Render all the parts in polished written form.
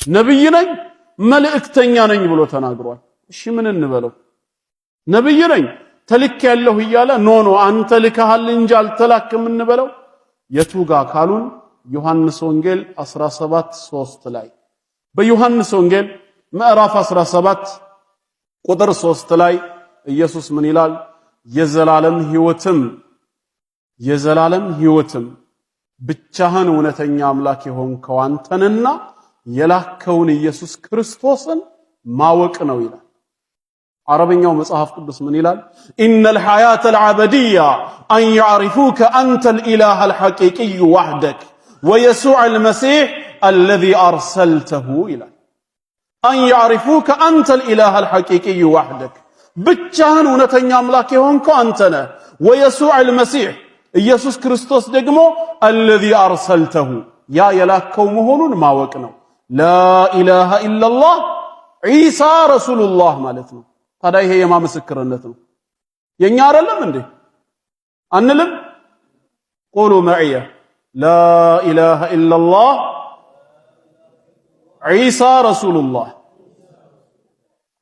ነብይ ነኝ መልእክተኛ ነኝ ብሎ ተናግሯል። እሺ ምን እንበለው? ነብይ ነኝ ተልኬያለሁ እያለ no no አንተ ልከሃል እንጂ አልተላክም እንበለው? የቱጋ ካሉን ዮሐንስ ወንጌል 17:3 ላይ፣ በዮሐንስ ወንጌል ምዕራፍ 17 ቁጥር 3 ላይ ኢየሱስ ምን ይላል? የዘላለም ሕይወትም ብቻህን እውነተኛ አምላክ የሆንከው አንተንና የላከውን ኢየሱስ ክርስቶስን ማወቅ ነው ይላል። አረበኛው መጽሐፍ ቅዱስ ምን ይላል? إن الحياة الأبدية أن يعرفوك أنت الإله الحقيقي وحدك ويسوع المسيح الذي أرسلته ይላል። أن يعرفوك أنت الإله الحقيقي وحدك፣ ብቻህን እውነተኛ አምላክ የሆንከው አንተ ነህ። ويسوع المسيح፣ ኢየሱስ ክርስቶስ ደግሞ الذي أرسلته፣ ያ የላከው መሆኑን ማወቅ ነው። لا إله إلا الله عيسى رسول الله ማለት ነው። ታዲያ ይሄ የማ ምስክርነት ነው? የኛ አይደለም እንዴ አንልም? قولوا معي لا إله إلا الله عيسى رسول الله።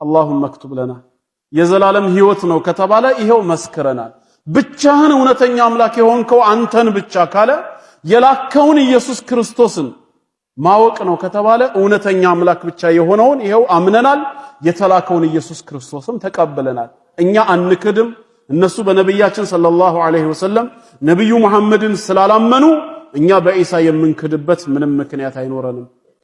اللهم اكتب لنا። የዘላለም ህይወት ነው ከተባለ ይሄው መስክረናል። ብቻህን እውነተኛ አምላክ የሆንከው አንተን ብቻ ካለ፣ የላከውን ኢየሱስ ክርስቶስን ማወቅ ነው ከተባለ እውነተኛ አምላክ ብቻ የሆነውን ይሄው አምነናል። የተላከውን ኢየሱስ ክርስቶስም ተቀብለናል። እኛ አንክድም። እነሱ በነቢያችን صلى الله عليه وسلم ነቢዩ መሐመድን ስላላመኑ እኛ በኢሳ የምንክድበት ምንም ምክንያት አይኖረንም።